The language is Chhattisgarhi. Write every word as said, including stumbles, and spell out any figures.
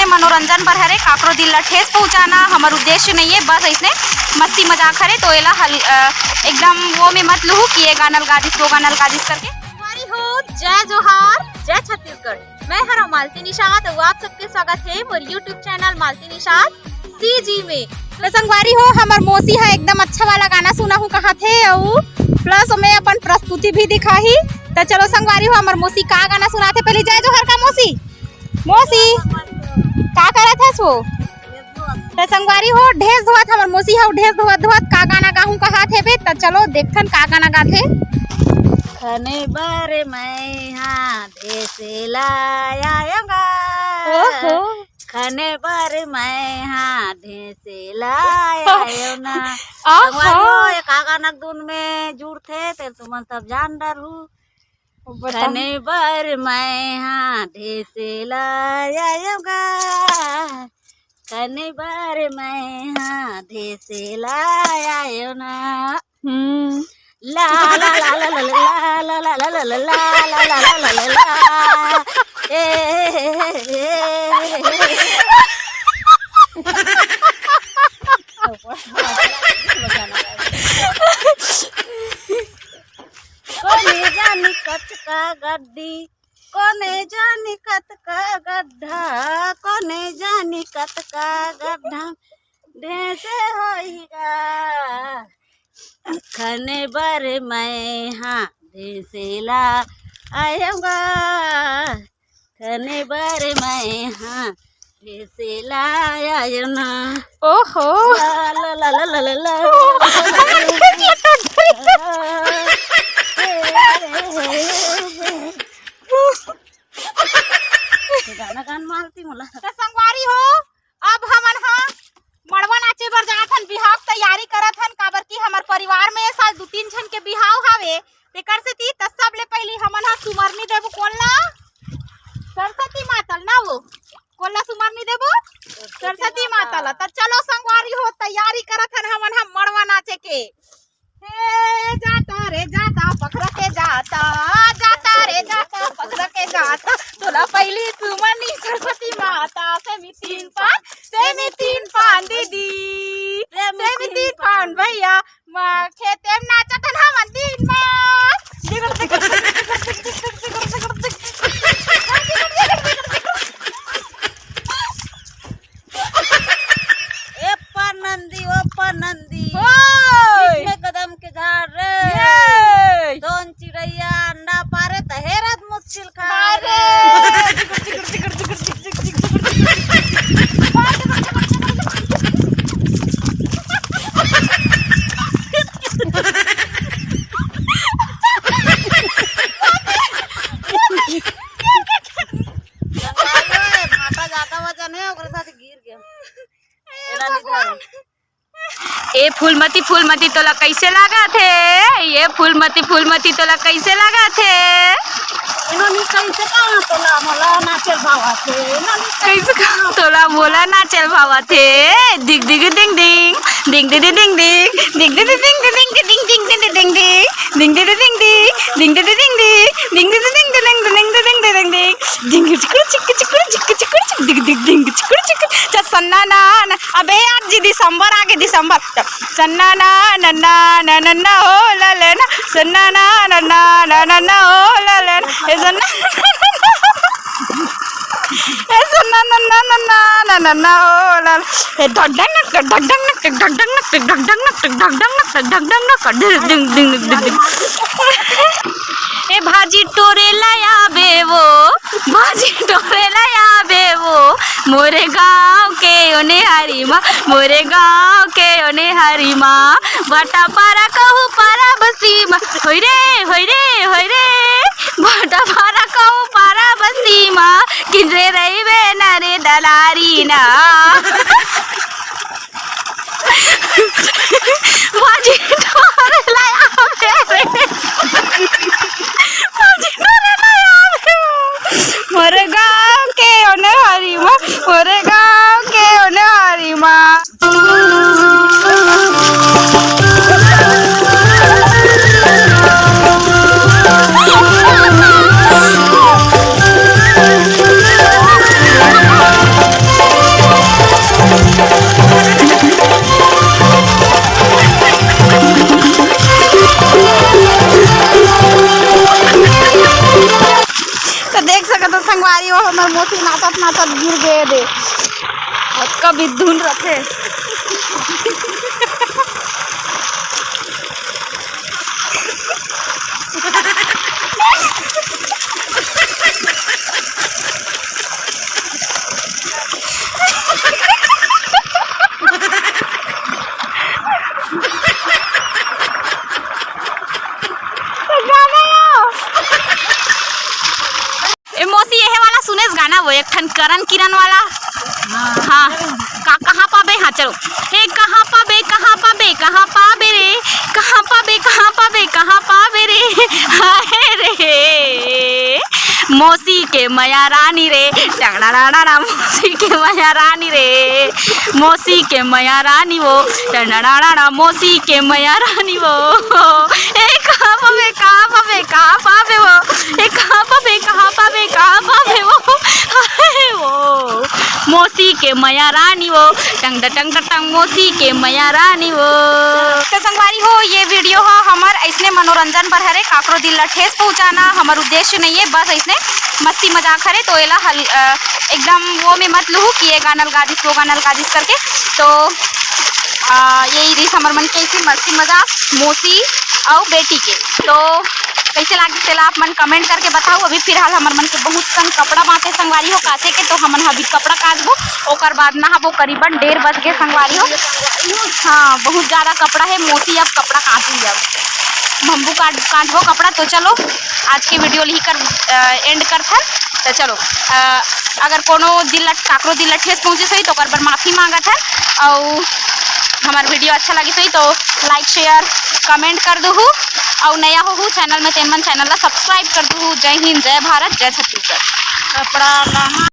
मनोरंजन बर हरे, काकरो दिल ला ठेस पहुंचाना हमर उद्देश्य नहीं है, बस इसने मस्ती मजाक हरे, तो एला हल-, अ, एकदम वो में मत लूहू कि ये गाना ल गा दिस, वो गाना ल गा दिस करके। संगवारी हो, जय जोहार, जय छत्तीसगढ़। मैं हरा मालती निषाद अउ आप सबके स्वागत है मोर YouTube channel Malti Nishad CG में। तो संगवारी हो, हमर मौसी ह एकदम अच्छा वाला गाना सुनाहूं कहाथे अउ plus में अपन प्रस्तुति भी दिखाही। तो चलो संगवारी हो, हमर मौसी का गाना सुनाथे, पहले जय जोहार का मौसी। मौसी, का करत हस वो? त संगवारी हो, ढेस धोवत, हमर मौसी ह ढेस धोवत धोवत का गाना गाहूं कहात हेबे। त चलो देखथन का गाना गाथे। खने बर मैं हा ढेसे ला आयो गा। ओहो। खने बर मैं हा ढेसे ला आयो ना। आहा। संगवारी हो, ये का गाना के धुन में जुड़थे, तेल तुमन सब जान डरहू। बता। खने बर मैं हा ढेसे ला आयो गा, खने बर मैं हा ढेसे ला आयो ना। हम्म। ला, ला, ला, ला, ला, ला, ला, ला, ला, ला, ला, ला, ला, ला, ला, ला। ए, ए, ए, ए, ए, ए। कोने जानी कतका गड्डी, कोने जानी कतका गड्ढा, कोने जानी कतका गड्ढा, ढेसे होइगा। खने बर मैं हा ढेसे ला आयो गा, खने बर मैं हा ढेसे ला आयो ना। ओहो। ला, ला, ला, ला, ला, ला, ला। गाना गान मालती मोला। त संगवारी हो, अब हमन ह मड़वा नाचे बर जात हन, बिहाव के तैयारी करत हन, काबर कि हमर परिवार में ए साल दू तीन झन के बिहाव हावे, तेकर सेती त सबले पहिली हमन ह सुमरनी देबो कोन ला? सरस्वती माता ल ना वो। कोन ला सुमरनी देबो? सरस्वती माता ला। त चलो संगवारी हो, तैयारी करत हन हमन ह मड़वा नाचे के। हे जाता रे जाता, पखरा के जाता, जाता रे जाता, पखरा के जाता, तोला पहिली सुमरनी सरस्वती माता, सेमी तीन पान, सेमी तीन पान दीदी, सेमी तीन पान भैया, माँ खेते में नाचत हन हमन दिन भर। ए पर नंदी, ओ पर नंदी। ओए! इसमें कदम के झाड़ रे। ये! दोन चिड़ैया अंडा पारे त हेरत मुश्किल खाए रे। भाटा ज्यादा वजन है, ओकरे साथ गिर गया। एला नहीं धरे। ए फूलमती, फूलमती तोला कइसे लागत हे? ये फूलमती, फूलमती तोला कइसे लागत हे? इन्होंने कइसे कहा तोला मोला नाचल भावत हे? इन्होंने कइसे कहा तोला मोला नाचल भावत हे? दिग दिग दिंग दिंग, दिंग दिग दिंग दिंग, दिंग दिग दिंग दिंग, दिंग दिग दिंग दिंग, दिंग दिग दिंग दिंग, दिंग दिग दिंग दिंग, दिंग दिग दिंग दिंग, दिंग दिग दिंग दिंग, दिंग दिग दिंग दिंग, दिंग चिकड़ चिक चिकड़ चिक चिकड़ चिक, दिग दिग दिंग चिकड़ चिक। चल सन्ना ना ना। अबे यार जी, दिसंबर आगे, दिसंबर। चल सन्ना ना ना ना ना ना ना ओ ला ले ना, सन्ना ना ना ना ना ना ना ओ ला ले ना, ए सन्ना, ए सन्ना ना ना ना ना ना ना ना ओ ला ले। ए ढक ढक नक, ढक ढक नक, ढक ढक नक, ढक ढक नक, ढक ढक नक, ढक ढक नक, ढक ढक नक, ढक ढक नक, ढक ढक नक। ए भाजी टोरे ला आबे वो, भाजी टोरे ला आबे वो, मोरे गाँव के ओने हरी मा, मोरे गाँव के ओने हरी मा, बाटा पारा कहू पारा बस्ती मा, होई रे, होई रे, होई रे, बाटा पारा कहू पारा बस्ती मा, किंजरे रहिबे ना रे दलारी ना। भाजी टोरे ला आबे रे। भाजी टोरे ला आबे। मोरे गाँव के ओने हरी मा, मोरे गाँव के ओने हरी मा। नाचत नाचत गिर गए दे। अतका बिधुन रथे। ए मौसी, एहे वाला सुनेस गाना वो, एक ठन करण किरण वाला। हाँ, का, कहाँ पाबे? हाँ, चलो। हे कहाँ पाबे, कहाँ पाबे, कहाँ पाबे रे? कहाँ पाबे, कहाँ पाबे, कहाँ पाबे रे? हाय रे, मौसी के मया रानी रे, टंगड़ाड़ाड़ा, मौसी के मया रानी रे, मौसी के मया रानी वो, टंगड़ाड़ाड़ा, मौसी के मया रानी वो। ए, कहाँ पाबे, कहाँ पाबे, कहाँ पाबे वो? ए, कहाँ पाबे, कहाँ पाबे, कहाँ पाबे वो? हाय वो, मौसी के मया रानी वो, टंग ड टंग ड टंग, मौसी के मया रानी वो। तो संगवारी हो, ये video ह हमर अइसने मनोरंजन बर हरे, काकरो दिल ला ठेस पहुँचाना हमर उद्देश्य नहीं है, बस अइसने मस्ती मजाक हरे। तो एला हल-, अ, एकदम वो में मत लूहू कि ये गाना ल गा दिस, वो गाना ल गा दिस करके। तो, अ, यही रहिस हमर मन के अइसे मस्ती मजाक मौसी अउ बेटी के। तो कइसे लागिस तेला आप मन comment करके बताओ। अभी फिलहाल हमर मन के बहुत कन कपड़ा बांचे संगवारी हो काचे के, तो हमन ह अभी कपड़ा काचबो, ओकर बाद नहाबो। करीबन डेढ़ बज के संगवारी हो। हाँ, बहुत ज्यादा कपड़ा है, मौसी अब कपड़ा काचही। अब भम्बू काट, काचबो कपड़ा। तो चलो, आज के video ल इही कर, अ, end करथन। तो चलो, अ, अगर कोनो दिल ला, काकरो दिल ला ठेस पहुँचिस होही, तो ओकर बर माफी मांगत हन। अउ हमर video अच्छा लगिस होही, तो like, share, comment कर दुहू। अउ नया होहू channel में, तेन मन channel ला subscribe कर दुहू। जय हिंद, जय भारत, जय छत्तीसगढ़। कपड़ा ला